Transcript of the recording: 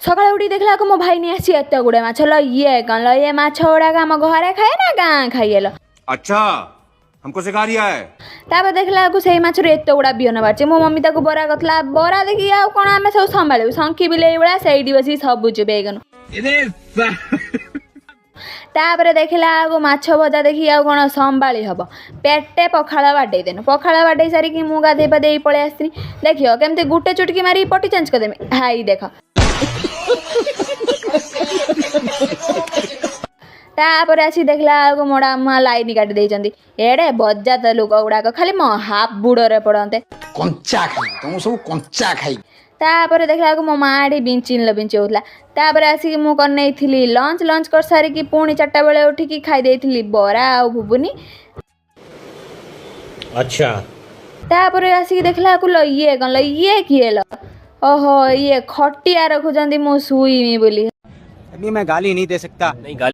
ସକାଳେ ଉଠିକି ଦେଖିଲା ବେଳକୁ ମୋ ଭାଇ ନେଇ ଆସିଛି ଏତେ ଗୁଡ଼େ ମାଛ। ଲ, ଇଏ କ'ଣ ଲ? ଇଏ ମାଛ ଗୁଡ଼ାକ ଆମ ଘରେ ଖାଏ ନା ଗାଁ ଖାଇଏ ଲ? अच्छा, हमको सिखा रिया है। ତାପରେ ଦେଖିଲା ବେଳକୁ ସେଇ ମାଛରୁ ଏତେ ଗୁଡ଼ା ବିହନ ବାହାରିଛି। ମୋ ମମି ତାକୁ ବରା କରିଥିଲା। ବରା ଦେଖିକି ଆଉ କ'ଣ ଆମେ ସବୁ ସମ୍ଭାଳିବୁ? ଶଙ୍ଖି ବିଲେଇ ଭଳିଆ ସେଇଠି ବସିକି ସବୁ ଚୁବେଇଗନୁ। ତାପରେ ଦେଖିଲା ବେଳକୁ ମାଛ ଭଜା ଦେଖିକି ଆଉ କ'ଣ ସମ୍ଭାଳି ହବ? ପେଟେ ପଖାଳ ବାଡ଼େଇ ଦେନୁ। ପଖାଳ ବାଡ଼େଇ ସାରିକି ମୁଁ ଗାଧେଇ ପାଧେଇ ପଳେଇ ଆସିଥିଲି। ଦେଖିବ କେମିତି ଗୋଟେ ଚୁଟକି ମାରିକି ପଟି ଚେଞ୍ଜ କରିଦେମି। ହାଇ ଦେଖ। ତାପରେ ଆସିକି ଦେଖିଲା ବେଳକୁ ମୋଡ଼ା ମା ଲାଇନ୍ କାଟି ଦେଇଛନ୍ତି। ଏଡ଼େ ବଜାତ ଲୋକ ଗୁଡ଼ାକ ଖାଲି ମୋ ହାବୁଡ଼ରେ ପଡ଼ନ୍ତେ। କଞ୍ଚା ଖାଇବି, ତମକୁ ସବୁ କଞ୍ଚା ଖାଇବି। ତାପରେ ଦେଖିଲା ବେଳକୁ ମୋ ମା ଏଠି ବିଞ୍ଚିନ ବିଞ୍ଚି ହେଉଥିଲା। ତାପରେ ଆସିକି ମୁଁ କରିନେଇଥିଲି ଲଞ୍ଚ। ଲଞ୍ଚ କରିସାରିକି ପୁଣି 4ଟା ବେଳେ ଉଠିକି ଖାଇ ଦେଇଥିଲି ବରା ଆଉ ଘୁଗୁନି। अच्छा। ତାପରେ ଆସିକି ଦେଖିଲା ବେଳକୁ ଲ, ଇଏ କ'ଣ ଲ? ଇଏ କିଏ ଲ? ଓହୋ, ଇଏ ଖଟିଆ ରଖୁଛନ୍ତି ମୁଁ ଶୋଇମି ବୋଲି। अभी मैं गाली नहीं दे सकता। नहीं, गाली